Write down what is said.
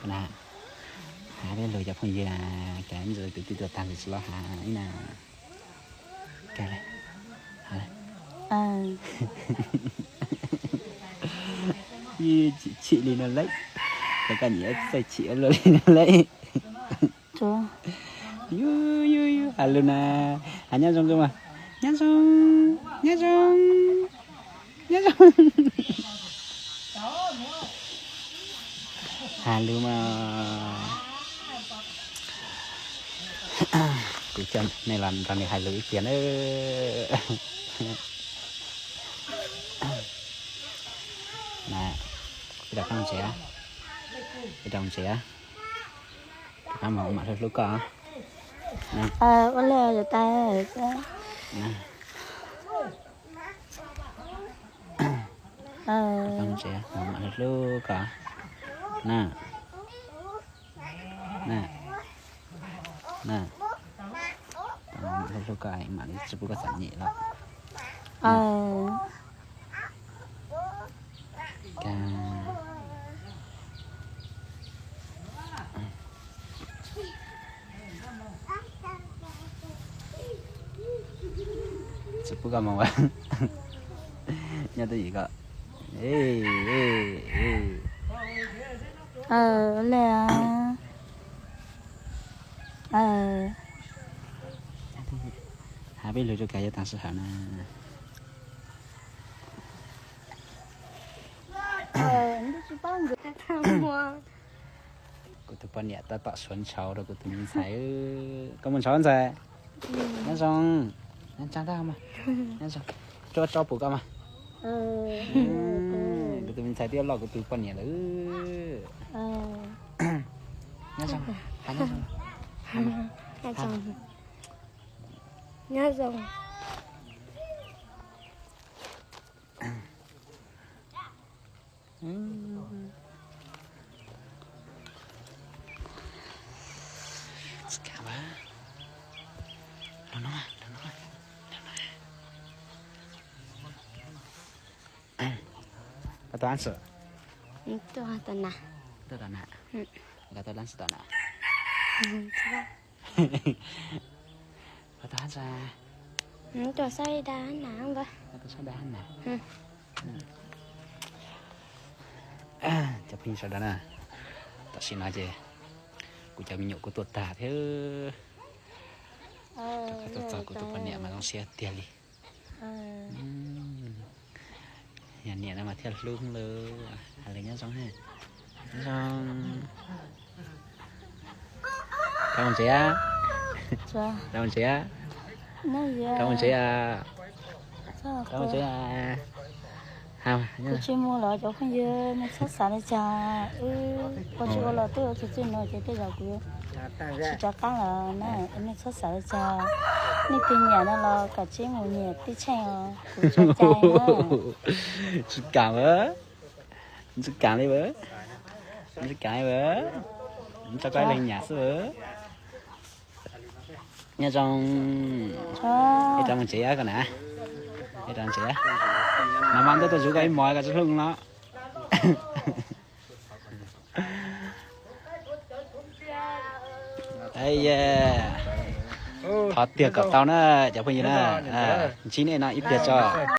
Na, has peb lus cov phooj ywg, cas ntxim kwv tij tuaj tag ntxim tsis los has ib na. Cas le, has le. Chim chim li no lawm, rau koj nyiam txawj chim luaj li no lawm. Yus yus yus has lus na, has nyob zoo mas, nyob zoo, nyob zoo, nyob zoo. Has lus mas, kuv coj nej los nrog nws hais lus ib pliag na. Na, ib rov qab mus tsev, ib rov mus tsev, rov qab mus mam hlub hlub koj. Ua li yog tas, rov qab mus tsev, mam hlub hlub koj na. Na, na, mam hlub hlub koj, mam li tsis pub koj txom nyem lawm. Tsis pub koj mus nyob twj ywm koj. Has peb lus rau koj yav tag sij hawm na. Kuv tus poj niam tab tom suav ntshauv rau kuv tus me ntxhais. Koj mus ntshauv ntxhais? Nyob zoo. Nyob zoo. Tso tso pum koj mas. Kuv tus me ntxhais twb los kuv tus poj niam lawm. Nyob zoo. Nyob zoo. Nyob zoo. Tsis kam, los no, los no, los no. Koj tuaj dab tsi? Tuaj tom na. Tuaj tom na? Koj tuaj dab tsi tom na? Koj tuaj dab tsi? Tuaj saib dab na. Koj tuaj saib dab na. Cov phooj ywg sawv daws na, tam sim no ces kuv cov me nyuam kuj tuaj tag thiab. Tuaj txog kuv tus poj niam mas zoo siab tiag li. Yog niam no mas thiaj hlub lawm. Hais lus nyob zoo, nyob zoo. Rov mus tsev, rov mus tsev, rov mus tsev, rov mus tsev. Kuv tsis mus lawm cov phooj ywg, nej txhob xav li cas. Wb ua tsis ua los twb ua txuj txuj no ces tej zaum kuv tsis rov qab lawm na, nej txhob xav li cas. Nej tus nyiam no los kav tsij mus nyiam tij tsheej os, kuv tsis cai na. Tsis kam lawm, tsis kam li lawm, tsis kam li lawm, tso koj ib leeg nyiam xwb lawm. Nyob zoo. Ib rov mus tsev koj na. Ib rov mus tsev. Nag hmo ntuj tuaj zuv koj ib hmos koj tsis hlub no. Thov tiag kom tau na cov phooj ywg na. Ntsib nej no ib pliag tso.